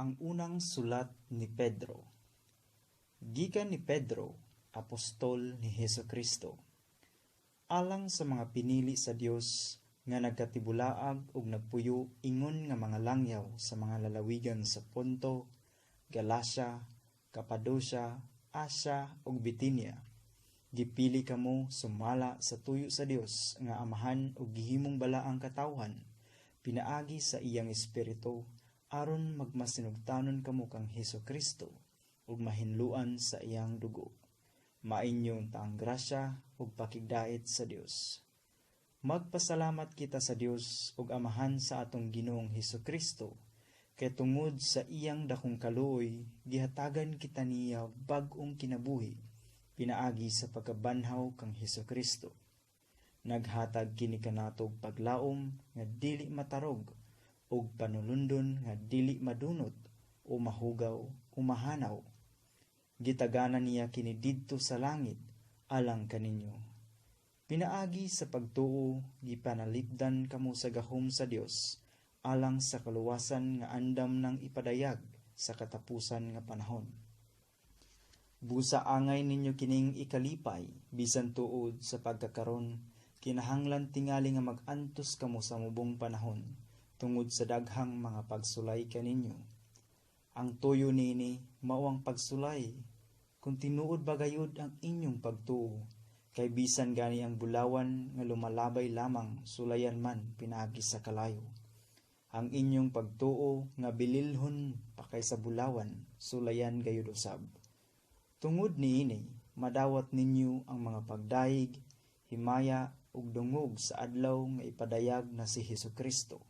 Ang unang sulat ni Pedro. Gikan ni Pedro, apostol ni Hesukristo. Alang sa mga pinili sa Dios nga nagkatibulaag ug nagpuyo ingon nga mga langyaw sa mga lalawigan sa Ponto, Galacia, Capadocia, Asia ug Bitinia. Gipili kamo sumala sa tuyo sa Dios nga Amahan ug gihimong balaang katawhan pinaagi sa iyang Espiritu, aron magmasinugtanon kamo kang Hesukristo ug mahinloan sa iyang dugo. Mainyo unta ang grasya ug pakigdait sa Dios. Magpasalamat kita sa Dios ug Amahan sa atong Ginoong Hesukristo, kay tungod sa iyang dakong kaluoy, gihatagan kita niya bag-ong kinabuhi pinaagi sa pagkabanhaw kang Hesukristo. Naghatag kini kanato og paglaom nga dili matarog ug panulundon nga dili madunot o mahugaw o mahanaw. Gitagana niya kini didto sa langit alang kaninyo. Pinaagi sa pagtuo, gipanalipdan kamo sa gahom sa Dios alang sa kaluwasan nga andam nang ipadayag sa katapusan nga panahon. Busa angay ninyo kining ikalipay, bisan tuod sa pagkakaron kinahanglan tingali nga mag-antos kamo sa mubong panahon tungod sa daghang mga pagsulay kaninyo. Ang tuyo niini mao ang pagsulay kung tinuod ba gayud ang inyong pagtuo, kay bisan gani ang bulawan nga lumalabay lamang sulayan man pinaagi sa kalayo. Ang inyong pagtuo nga bililhon pa kaysa bulawan, sulayan gayud usab. Tungod niini, madawat ninyo ang mga pagdayeg, himaya ug dungog sa adlaw nga ipadayag na si Hesukristo.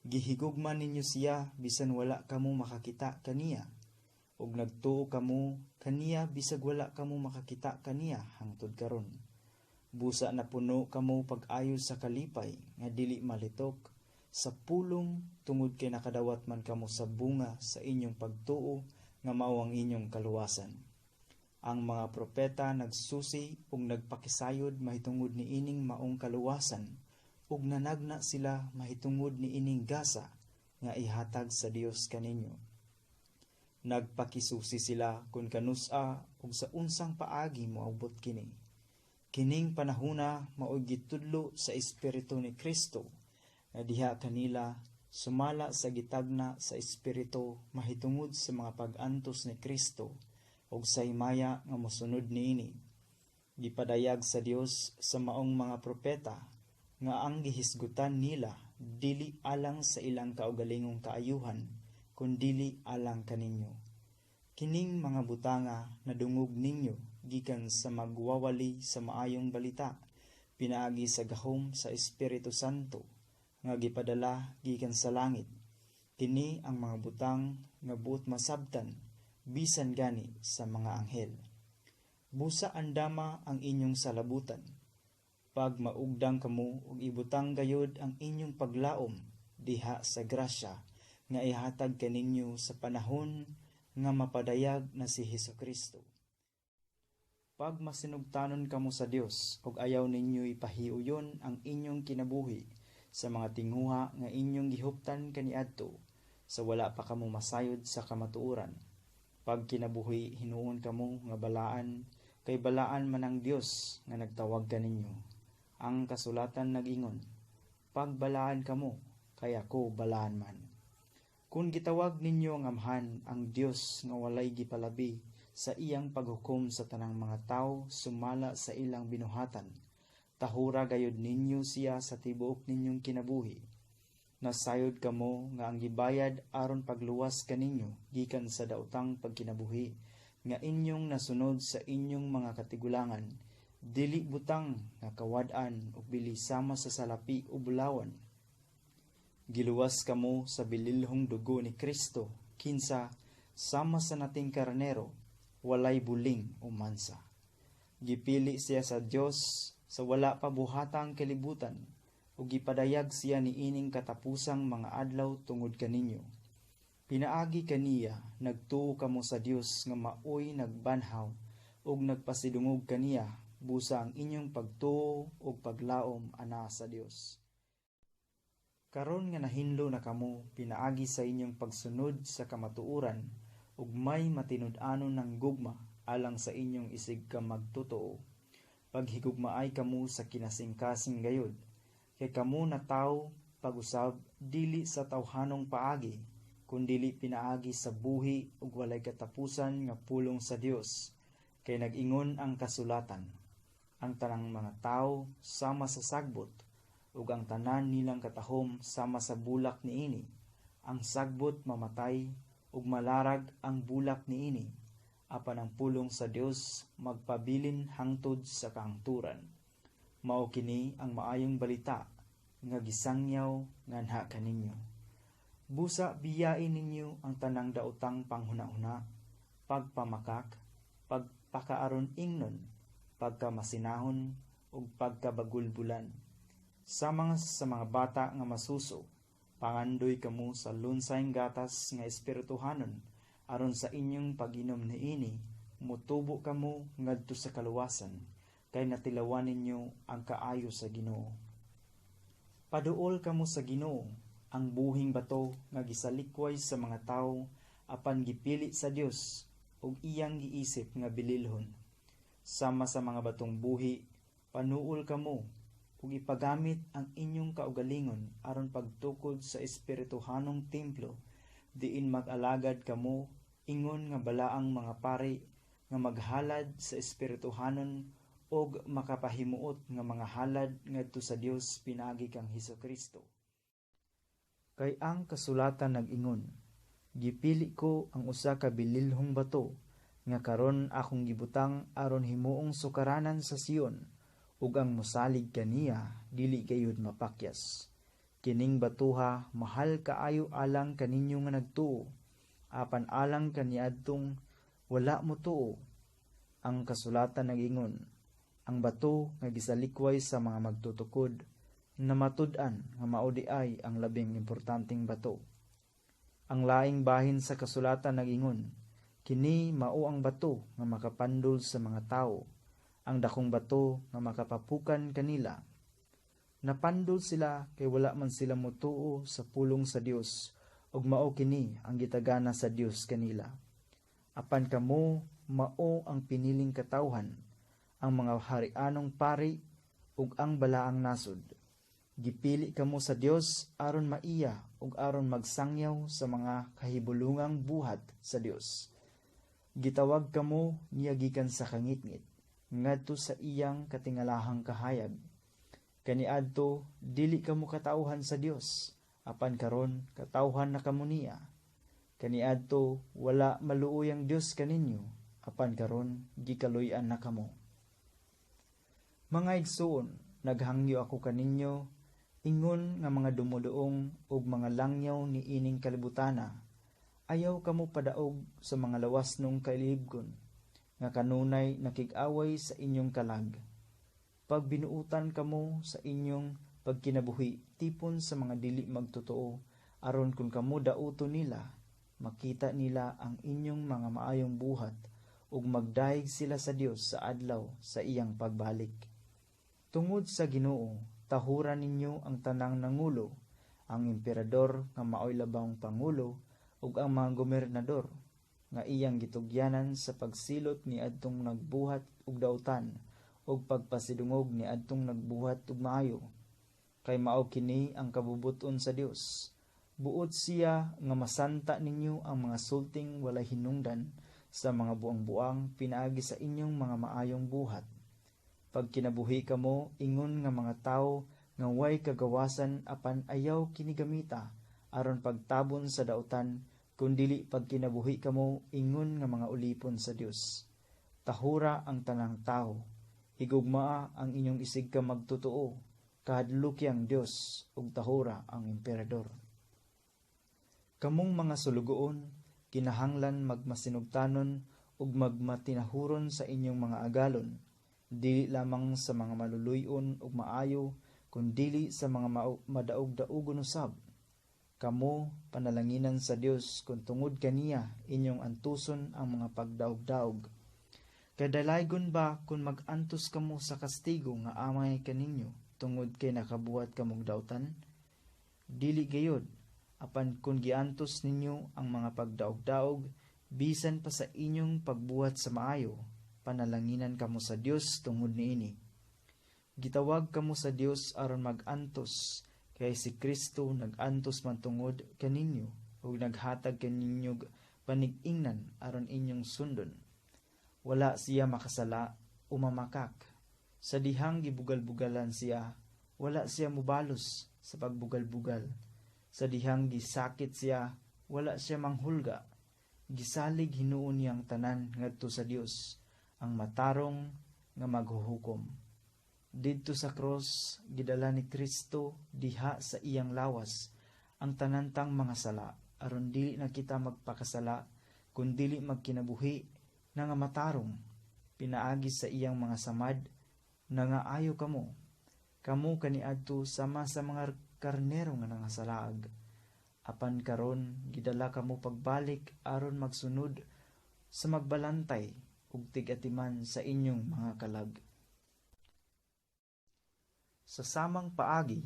Gihigugma ninyo siya bisan wala kamo makakita kaniya, ug nagtuo kamo kaniya bisag wala kamo makakita kaniya hangtod karon. Busa napuno kamo pag-ayo sa kalipay nga dili malitok sa pulong tungod kay nakadawat man kamo sa bunga sa inyong pagtuo nga mao ang inyong kaluwasan. Ang mga propeta nagsusi ug nagpakisayod mahitungod niining maong kaluwasan, ug nanagna sila mahitungod niining gasa nga ihatag sa Dios kaninyo. Nagpakisusi sila kung kanus-a ug sa unsang paagi moabot kini. Kining panahuna mao'y gitudlo sa Espiritu ni Kristo nga diha kanila sumala sa gitagna sa Espiritu mahitungod sa mga pag-antos ni Kristo ug sa himaya nga mosunod niini. Gipadayag sa Dios sa maong mga propeta nga ang gihisgutan nila dili alang sa ilang kaugalingong kaayuhan, kundili alang kaninyo. Kining mga butanga nadungog ninyo gikan sa magwawali sa maayong balita pinaagi sa gahom sa Espiritu Santo nga gipadala gikan sa langit. Kini ang mga butang nga buot masabtan bisan gani sa mga anghel. Busa andama ang inyong salabutan. Pagmaugdang kamo ug ibutang gayod ang inyong paglaom diha sa grasya nga ihatag kaninyo sa panahon nga mapadayag na si Hesukristo. Pag masinugtanon kamo sa Dios ug ayaw ninyo ipahiuyon ang inyong kinabuhi sa mga tinguha nga inyong gihuptan kaniadto sa wala pa kamo masayod sa kamatuoran. Pag kinabuhi hinuon kamo nga balaan, kay balaan man ang Dios nga nagtawag kaninyo. Ang kasulatan nag-ingon, "Pagbalaan kamo, kay ako balaan man." Kung gitawag ninyo ang Amahan, ang Dios nga walay gipalabi sa iyang paghukom sa tanang mga tawo sumala sa ilang binuhatan, tahura gayud ninyo siya sa tibuok ninyong kinabuhi. Nasayod kamo nga ang gibayad aron pagluwas kaninyo gikan sa daotang pagkinabuhi nga inyong nasunod sa inyong mga katigulangan dili butang nga kawad-an og bili sama sa salapi o bulawan. Giluwas kamo sa bililhong dugo ni Kristo, kinsa sama sa nating karnero, walay buling o mansa. Gipili siya sa Dios sa wala pa buhata ang kalibutan, ug gipadayag siya niining katapusang mga adlaw tungod kaninyo. Pinaagi kaniya nagtuo kamo sa Dios nga maoy nagbanhaw ug nagpasidungog kaniya, busa ang inyong pagtuo ug paglaom anaa sa Dios. Karon nga nahinlo na kamo pinaagi sa inyong pagsunod sa kamatuoran ug may matinud-anon ng gugma alang sa inyong isig ka magtotoo, paghigugmaay kamo sa kinasingkasing gayod, kay kamo natawo pag-usab dili sa tawhanong paagi, kundili pinaagi sa buhi ug walay katapusan nga pulong sa Dios. Kay nag-ingon ang kasulatan, "Ang tanang mga tawo sama sa sagbot, ug ang tanan nilang katahom sama sa bulak niini. Ang sagbot mamatay ug malarag ang bulak niini, apan ang pulong sa Dios magpabilin hangtod sa kahangturan." Mao kini ang maayong balita nga gisangyaw nganha kaninyo. Busa biyain ninyo ang tanang daotang panghuna-huna, pagpamakak, pagpakaaron ingnon, pagkamasinahon ug pagkabagulbulan. Sama sa mga bata nga masuso, pangandoy kamo sa lunsayng gatas nga espirituhanon, aron sa inyong pag-inom niini motubo kamo ngadto sa kaluwasan, kay natilawan ninyo ang kaayo sa Ginoo. Paduol kamo sa Ginoo, ang buhing bato nga gisalikway sa mga tawo apan gipili sa Dios ug iyang giisip nga bililhon. Sama sa mga batong buhi, panuol kamo ug ipagamit ang inyong kaugalingon aron pagtukod sa espirituhanong templo, diin mag-alagad kamo ingon nga balaang mga pari nga maghalad sa espirituhanon ug makapahimuot nga mga halad ngadto sa Dios pinaagi kang Hesukristo. Kay ang kasulatan nag-ingon, "Gipili ko ang usa ka bililhong bato nga karon akong gibutang aron himuong sukaranan sa Sion, ug ang mosalig kaniya dili gayud mapakyas. Kining batuha mahal kaayo alang kaninyo nga nagtuo, apan alang kaniadtong wala motuo, ang kasulatan nag-ingon, 'Ang bato nga gisalikway sa mga magtutukod namatud-an nga mao diay ang labing importanteng bato.' Ang laing bahin sa kasulatan nag-ingon, 'Kini mao ang bato nga makapandol sa mga tawo, ang dakong bato nga makapapukan kanila.' Napandol sila kay wala man sila motuo sa pulong sa Dios, ug mao kini ang gitagana sa Dios kanila. Apan kamo mao ang piniling katawhan, ang mga harianong pari ug ang balaang nasod. Gipili kamo sa Dios aron maiya ug aron magsangyaw sa mga kahibulungang buhat sa Dios. Gitawag kamo niya gikan sa kangitngit ngadto sa iyang katingalahang kahayag. Kaniadto dili kamo katawhan sa Dios, apan karon katawhan na kamo niya. Kaniadto wala maluoy ang Dios kaninyo, apan karon gikaluy-an na kamo. Mga igsuon, naghangyo ako kaninyo ingon nga mga dumuduong ug mga langyaw niining kalibutana. Ayaw kamo padaog sa mga lawasnong kailibgon nga kanunay nakig-away sa inyong kalag. Pagbinuutan kamo sa inyong pagkinabuhi tipon sa mga dili magtotoo, aron kun kamo dauto nila, makita nila ang inyong mga maayong buhat ug magdayeg sila sa Dios sa adlaw sa iyang pagbalik. Tungod sa Ginoo, tahuran ninyo ang tanang nangulo, ang emperador nga maoy labawng pangulo ug ang mga gobernador nga iyang gitugyanan sa pagsilot niadtong nagbuhat og dautan ug pagpasidungog niadtong nagbuhat og maayo. Kay mao kini ang kabubut-on sa Dios. Buot siya nga masanta ninyo ang mga sulting walay hinungdan sa mga buang-buang pinaagi sa inyong mga maayong buhat. Pagkinabuhi kamo ingon nga mga tawo nga way kagawasan, apan ayaw kini gamita aron pagtabon sa dautan, kundili pagkinabuhi kamo ingon nga mga ulipon sa Dios. Tahura ang tanang tawo. Higugmaa ang inyong isig ka magtotoo. Kahadluki ang Dios ug tahura ang emperador. Kamong mga sulugoon, kinahanglan magmasinugtanon ug magmatinahuron sa inyong mga agalon, dili lamang sa mga maluluy-on ug maayo, kundili sa mga madaog-daugon usab. Kamo panalanginan sa Dios kung tungod kaniya inyong antuson ang mga pagdaog-daog. Kay dalaygon ba kung mag-antos kamo sa kastigo nga amay kaninyo tungod kay nakabuhat kamong dautan? Dili gayod, apan kun giantos ninyo ang mga pagdaog-daog bisan pa sa inyong pagbuhat sa maayo, panalanginan kamo sa Dios tungod niini. Gitawag kamo sa Dios aron mag-antos, kay si Kristo nag-antos man tungod kaninyo ug naghatag kaninyog panig-ingnan aron inyong sundon. Wala siya makasala o mamakak. Sa dihang gibugal-bugalan siya, wala siya mubalos sa pagbugal-bugal. Sa dihang gisakit siya, wala siya manghulga. Gisalig hinuon niyang tanan ngadto sa Dios, ang matarong nga maghuhukom. Didto sa cross, gidala ni Kristo diha sa iyang lawas ang tanan tang mga sala, aron dili na kita magpakasala, kun dili magkinabuhi na nga matarong. Pinaagi sa iyang mga samad, nangaayo kamo. Kamo kaniadto sama sa mga karnero nga nangasalaag. Apan karon gidala kamo pagbalik aron magsunod sa magbalantay ug tig-atiman sa inyong mga kalag. Sa samang paagi,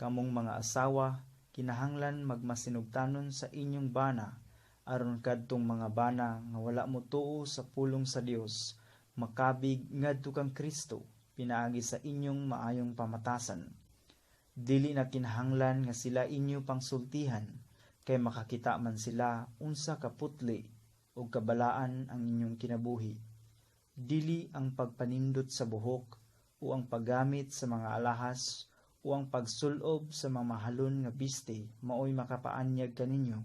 kamong mga asawa kinahanglan magmasinugtanon sa inyong bana, aron kadtong mga bana nga wala motuo sa pulong sa Dios makabig ngadto kang Kristo pinaagi sa inyong maayong pamatasan. Dili na kinahanglan nga sila inyo pangsultihan, kay makakita man sila unsa ka putli ug kabalaan ang inyong kinabuhi. Dili ang pagpanindot sa buhok o ang paggamit sa mga alahas o ang pagsulob sa mga mahalon nga biste maoy makapaanyag kaninyo.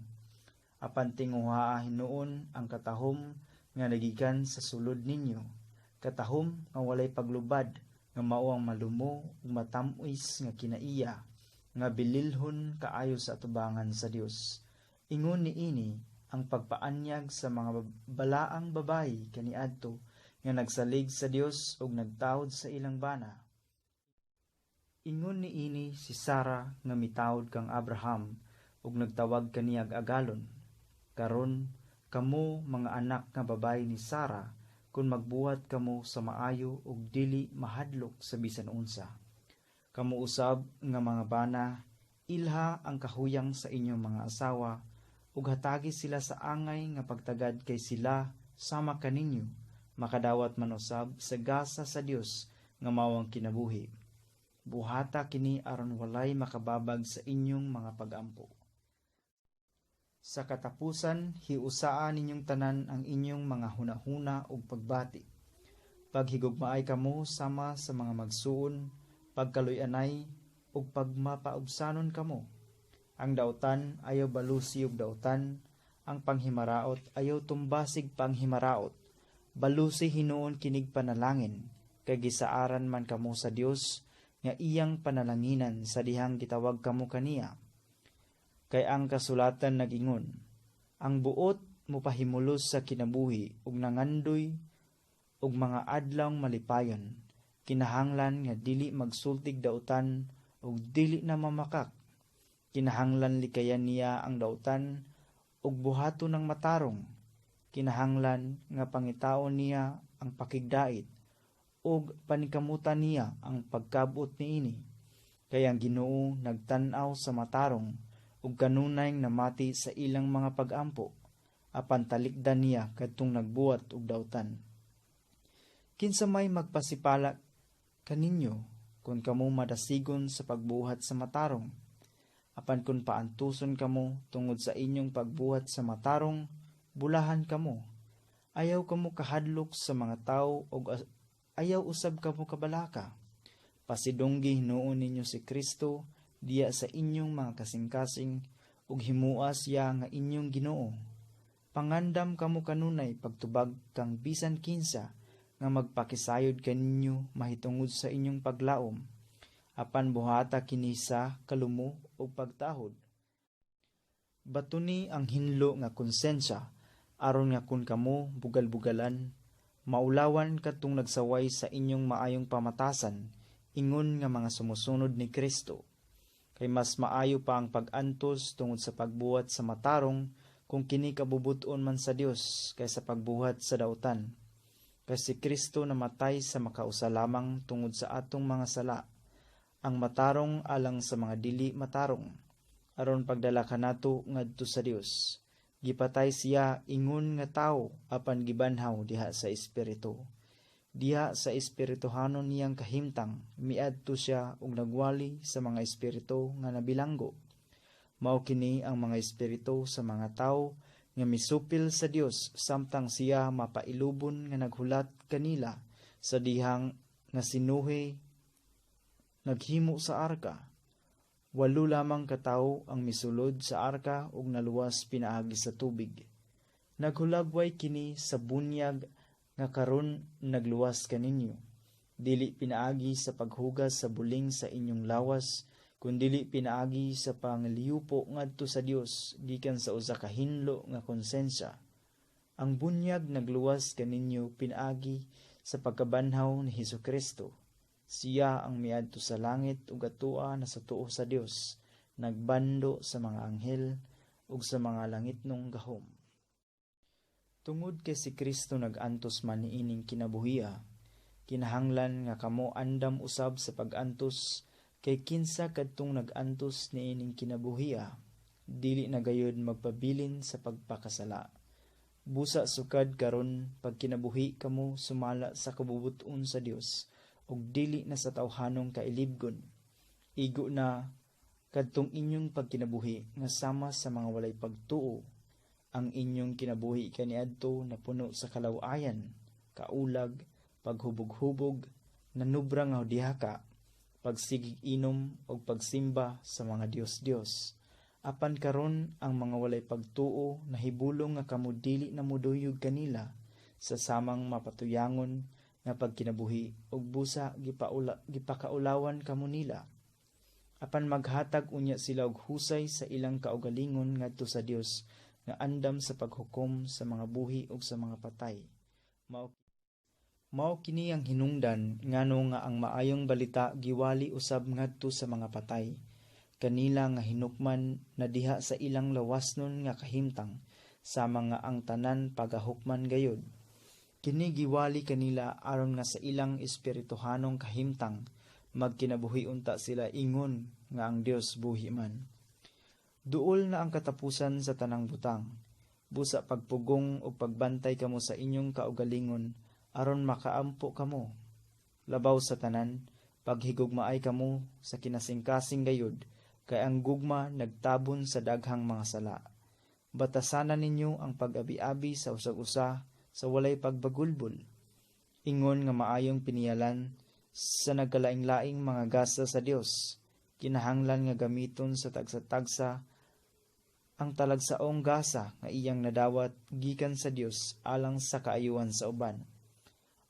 Apan tinguhaa hinuon ang katahom nga nagikan sa sulod ninyo, katahom nga walay paglubad, nga mao ang malumo ug matam-is nga kinaiya nga bililhon kaayo sa atubangan sa Dios. Ingon niini ang pagpaanyag sa mga balaang babayi kaniadto nga nagsalig sa Dios ug nagtahod sa ilang bana. Ingon niini si Sara nga mitahod kang Abraham ug nagtawag kaniyag agalon. Karon kamo mga anak nga babayi ni Sara kun magbuhat kamo sa maayo ug dili mahadlok sa bisan unsa. Kamo usab nga mga bana, ilha ang kahuyang sa inyong mga asawa ug hatagi sila sa angay nga pagtagad, kay sila sama kaninyo makadawat man usab sa gasa sa Dios nga mao ang kinabuhi. Buhata kini aron walay makababag sa inyong mga pagampo. Sa katapusan, hiusaa ninyong tanan ang inyong mga hunahuna ug pagbati. Paghigugmaay kamo sama sa mga magsuon, pagkaluy-anay ug pagmapaubsanon kamo. Ang dautan ayaw balusi og dautan, ang panghimaraot ayaw tumbasig panghimaraot. Balusi hinuon kinig panalangin, kay gisaaran man kamo sa Dios nga iyang panalanginan sa dihang gitawag kamo kaniya. Kay ang kasulatan nagingon, ang buot mopahimulos sa kinabuhi ug nangandoy og mga adlawng malipayon. Kinahanglan nga dili magsultig dautan ug dili na mamakak. Kinahanglan likayan niya ang dautan ug buhaton ang matarong. Kinahanglan nga pangitaon niya ang pakigdait ug paningkamutan niya ang pagkabot niini. Kay ang Ginoo nagtan-aw sa matarong ug kanunay namati sa ilang mga pagampo, apan talikdan niya kadtong nagbuhat og dautan. Kinsa may magpasipala kaninyo kung kamo madasigon sa pagbuhat sa matarong? Apan kung paantuson kamo tungod sa inyong pagbuhat sa matarong, bulahan kamo. Ayaw kamo kahadlok sa mga tawo og ayaw usab kamo kabalaka. Pasidunggi hinuon ninyo si Kristo diya sa inyong mga kasing-kasing ug himua siya nga inyong Ginoo. Pangandam kamo kanunay pagtubag kang bisan kinsa nga magpakisayod kaninyo mahitungod sa inyong paglaom. Apan buhata kini sa kalumo ug pagtahod. Batuni ang hinlo nga konsensya aron nga kun kamo bugal-bugalan, maulawan kadtong nagsaway sa inyong maayong pamatasan ingon nga mga sumusunod ni Kristo. Kay mas maayo pa ang pag-antos tungod sa pagbuhat sa matarong kung kini kabubut-on man sa Dios kaysa pagbuhat sa dautan. Kay si Kristo namatay sa makausa lamang tungod sa atong mga sala, ang matarong alang sa mga dili matarong. aron pagdala kanato ngadto sa Dios. Gipatay siya ingon nga tawo apan gibanhaw diha sa espiritu. Diha sa espirituhanon niyang kahimtang, miadto siya og nagwali sa mga espiritu nga nabilanggo. Mao kini ang mga espiritu sa mga tawo nga misupil sa Dios samtang siya mapailubon nga naghulat kanila sa dihang nga si Noe naghimo sa arka. Walo lamang ka tawo ang misulod sa arka ug naluwas pinaagi sa tubig. Naghulagway kini sa bunyag nga karon nagluwas kaninyo. Dili pinaagi sa paghugas sa buling sa inyong lawas, kundili pinaagi sa pangliyupo ngadto sa Dios gikan sa usa ka hinlo nga konsensya. Ang bunyag nagluwas kaninyo pinaagi sa pagkabanhaw ni Hesukristo. Siya ang miadto sa langit ug atua na sa tuo sa Dios, nagbando sa mga anghel ug sa mga langitnong gahom. Tungod kay si Kristo nag-antos man niining kinabuhia, kinahanglan nga kamo andam usab sa pag-antos, kay kinsa kadtong nag-antos niining kinabuhia, dili na gayud magpabilin sa pagpakasala. Busa sukad karon pagkinabuhi kamo sumala sa kabubut-on sa Dios ug dili na sa tawhanong kailibgon. Igo na kadtong inyong pagkinabuhi nga sama sa mga walay pagtuo. Ang inyong kinabuhi kaniadto napuno sa kalaw-ayan, kaulag, paghubog-hubog, nanubra nga dihaka, pagsigig inom og pagsimba sa mga dios-dios. Apan karon ang mga walay pagtuo nahibulong nga kamo dili na moduyog kanila sa samang mapatuyangon nga pagkinabuhi ug busa gipakaulawan kamo nila. Apan maghatag unya sila og husay sa ilang kaugalingon ngadto sa Dios nga andam sa paghukom sa mga buhi ug sa mga patay. Mao kini ang hinungdan ngano nga ang maayong balita giwali usab ngadto sa mga patay, kanila nga hinukman na diha sa ilang lawasnon nga kahimtang, sama nga ang tanan pagahukman gayod. Kini giwali kanila aron nga sa ilang espirituhanong kahimtang magkinabuhi unta sila ingon nga ang Dios buhi man. Duol na ang katapusan sa tanang butang. Busa pagpugong ug pagbantay kamo sa inyong kaugalingon aron makaampo kamo. Labaw sa tanan, paghigugmaay kamo sa kinasingkasing gayud, kay ang gugma nagtabon sa daghang mga sala. Batasanan ninyo ang pag-abi-abi sa usag-usa sa walay pagbagulbol. Ingon nga maayong piniyalan sa nagkalaing-laing mga gasa sa Dios, kinahanglan nga gamiton sa tagsa-tagsa ang talagsaong gasa nga iyang nadawat gikan sa Dios alang sa kaayuhan sa uban.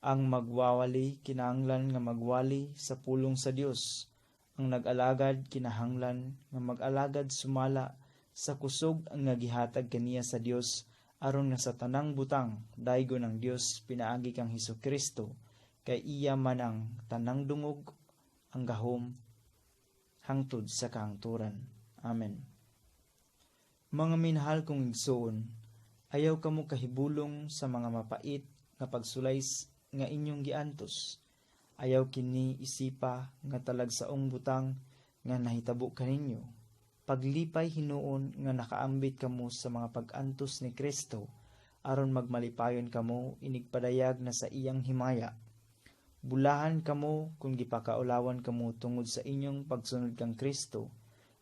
Ang magwawali kinahanglan nga magwali sa pulong sa Dios. Ang nag-alagad kinahanglan nga mag-alagad sumala sa kusog ang nga gihatag kaniya sa Dios aron nga sa tanang butang daygon ang Dios pinaagi kang Hesukristo, kay iya man ang tanang dungog, ang gahom, hangtod sa kahangturan. Amen. Mga minahal kong igsoon, ayaw kamo kahibulong sa mga mapait nga pagsulay nga inyong giantos. Ayaw kini isipa nga talagsaong butang nga nahitabo kaninyo. Paglipay hinuon nga nakaambit kamo sa mga pag-antos ni Kristo aron magmalipayon kamo inigpadayag na sa iyang himaya. Bulahan kamo kung gipakaulawan kamo tungod sa inyong pagsunod kang Kristo,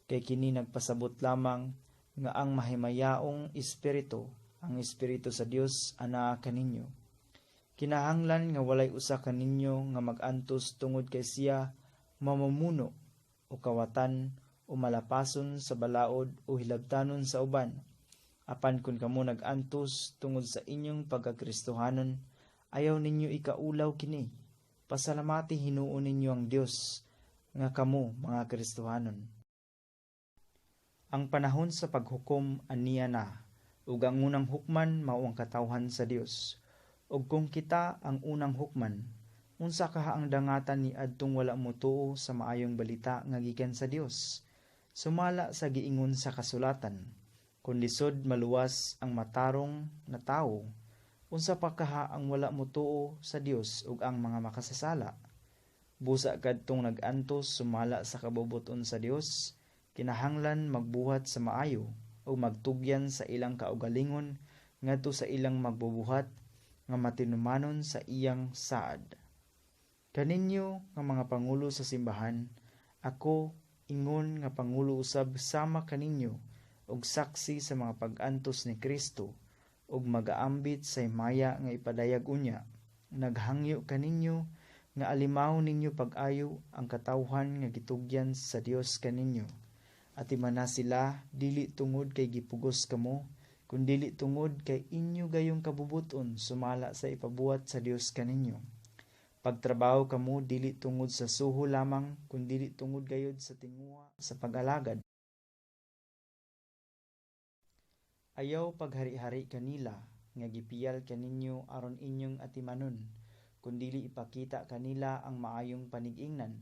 kay kini nagpasabot lamang nga ang mahimayaong espiritu, ang espiritu sa Dios, anaa kaninyo. Kinahanglan nga walay usa kaninyo nga mag-antos tungod kay siya mamumuno o kawatan o malapason sa balaod o hilabtanon sa uban. Apan kun kamo nag-antos tungod sa inyong pagkakristohanon, ayaw ninyo ikaulaw kini. Pasalamati hinuon ninyo ang Dios nga kamo mga Kristohanon. Ang panahon sa paghukom aniya na, ug ang unang hukman mao ang katawhan sa Dios. Ug kung kita ang unang hukman, unsa kaha ang dangatan ni adtong wala motuo sa maayong balita nga gikan sa Dios? Sumala sa giingon sa kasulatan, kung lisod maluwas ang matarong na tawo, unsa pa kaha ang wala motuo sa Dios ug ang mga makasasala? Busa kadtong nag-antos sumala sa kabubut-on sa Dios, Kinahanglan magbuhat sa maayo ug magtugyan sa ilang kaugalingon ngadto sa ilang magbubuhat nga matinumanon sa iyang saad. Kaninyo nga mga pangulo sa simbahan, ako ingon nga pangulo usab sama kaninyo ug saksi sa mga pag-antos ni Kristo ug magaambit sa himaya nga ipadayag unya, naghangyo kaninyo nga alimaw ninyo pag-ayo ang katawhan nga gitugyan sa Dios kaninyo. Atimana sila dili tungod kay gipugos kamo, kundili tungod kay inyo gayong kabubuton sumala sa ipabuhat sa Dios kaninyo. Pagtrabaho kamo dili tungod sa suho lamang, kundili tungod gayod sa tinguha sa pag-alagad. Ayaw paghari-hari kanila nga gipiyal kaninyo aron inyong atimanon, kundili ipakita kanila ang maayong panig-ingnan.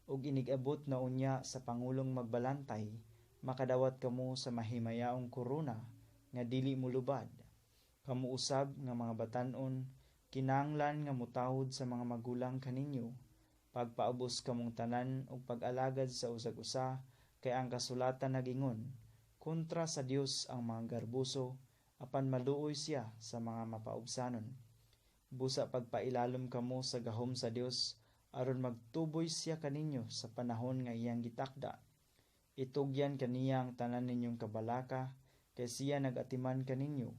Ug inig-abot na unya sa pangulong magbalantay, makadawat kamo sa mahimayaong korona nga dili molubad. Kamo usab nga mga batan-on, kinahanglan nga motahod sa mga magulang kaninyo. Pagpaubos kamong tanan og pag-alagad sa usag usa, kay ang kasulatan nagingon, kontra sa Dios ang mga garboso, apan maluoy siya sa mga mapaubsanon. Busa pagpailalom kamo sa gahom sa Dios aron magtuboy siya kaninyo sa panahon nga iyang gitakda. Itugyan kaniya ang tanan ninyong kabalaka, kay siya nagatiman kaninyo.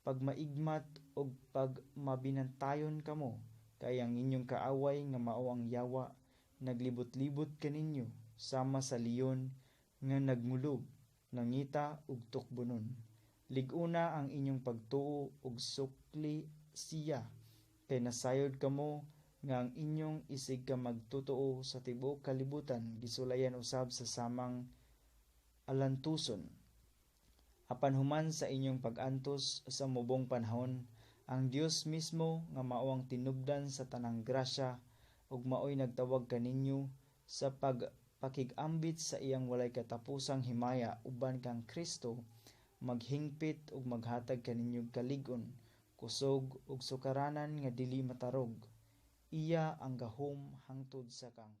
Pagmaigmat og pagmabinantayon kamo, kay ang inyong kaaway nga mao ang yawa naglibot-libot kaninyo sama sa leon nga nagmulob, nangita og tukbonon. Lig-una ang inyong pagtuo ug sukli siya, kay nasayod kamo nga ang inyong isig ka magtotoo sa tibuok kalibutan gisulayan usab sa samang alantuson. Apan human sa inyong pag-antos sa mubong panahon, ang Dios mismo nga mao ang tinubdan sa tanang grasya ug maoy nagtawag kaninyo sa pagpakig-ambit sa iyang walay katapusang himaya uban kang Kristo, maghingpit ug maghatag kaninyog kalig-on, kusog ug sukaranan nga dili matarog. Iya ang gahom hangtod sa kang